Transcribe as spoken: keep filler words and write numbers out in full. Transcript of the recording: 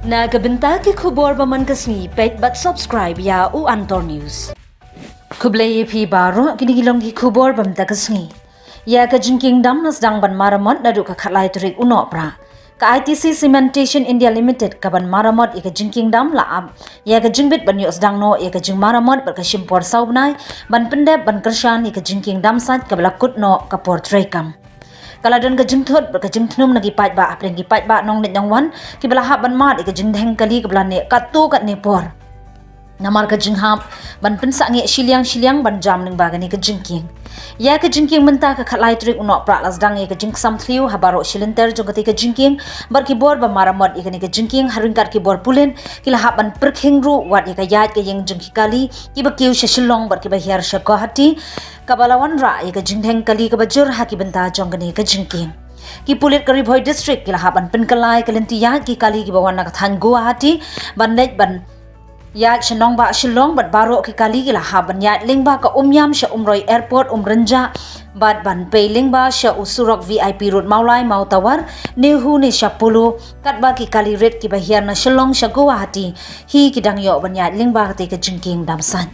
Na ka bynta ki khubor ba man ka sngi, peit bad subscribe ïa u Antor News. Khublei ïa phi baroh, kine ki long ki khubor ba mynta ka sngi. Ïa ka jingkieng dam la sdang ban maramot naduh ka khatlai tarik u Nohprah. Ka I T C Cementation India Limited ka ban maramot ïa ka jingkieng dam la ap ïa ka jingbit ban ïoh sdang noh ïa ka jingmaramot bad ka shim por saw bnai ban pyndep ban kyrshan ïa ka jingkieng dam sait kaba la kut noh ka por treikam. Ka la don ka jingthut bad ka jingthnum na ki paidbah hapdeng ki paidbah nongleit nongwan kiba la hap ban mad ïa ka jingdheng kali kaba la neh katto katne por. Namar ka jinghap ban pynsangeh shiliang shiliang ban jam lyngba kane ka jingkieng. Ïa ka jingkieng mynta ka khatlai tarik u Nohprah la sdang ïa ka jingksam thliew ha baroh shi lynter jong kata ka jingkieng bad ki bor ba maramot ïa kane ka jingkieng ha ryngkat ki bor pulit ki la hap ban pyrkhing ruh wat ïa ka ïaid ka ïeng jong ki kali kiba kiew sha Shillong bad kiba hiar sha Guwahati, kaba la wanrah ïa ka jingdheng kali kaba jur ha ki bynta jong kane ka jingkieng. Ki pulit ka Ri Bhoi District ki la hap ban pynkylla ïa ka lynti ïaid ki kali kiba wan na ka thaiñ Guwahati ban leit ban ïaid sha nongbah Shillong bad baroh ki kali ki la hap ban ïaid lyngba ka Umiam sha Umroi Airport, Umrynjah, bad ban pei lyngba sha u surok V I P Road Mawlai Mawtawar, NEHU ne sha Polo, katba ki kali rit kiba hiar na Shillong sha Guwahati hi ki dang ïoh ban ïaid lyngba kata ka jingkieng dam sait.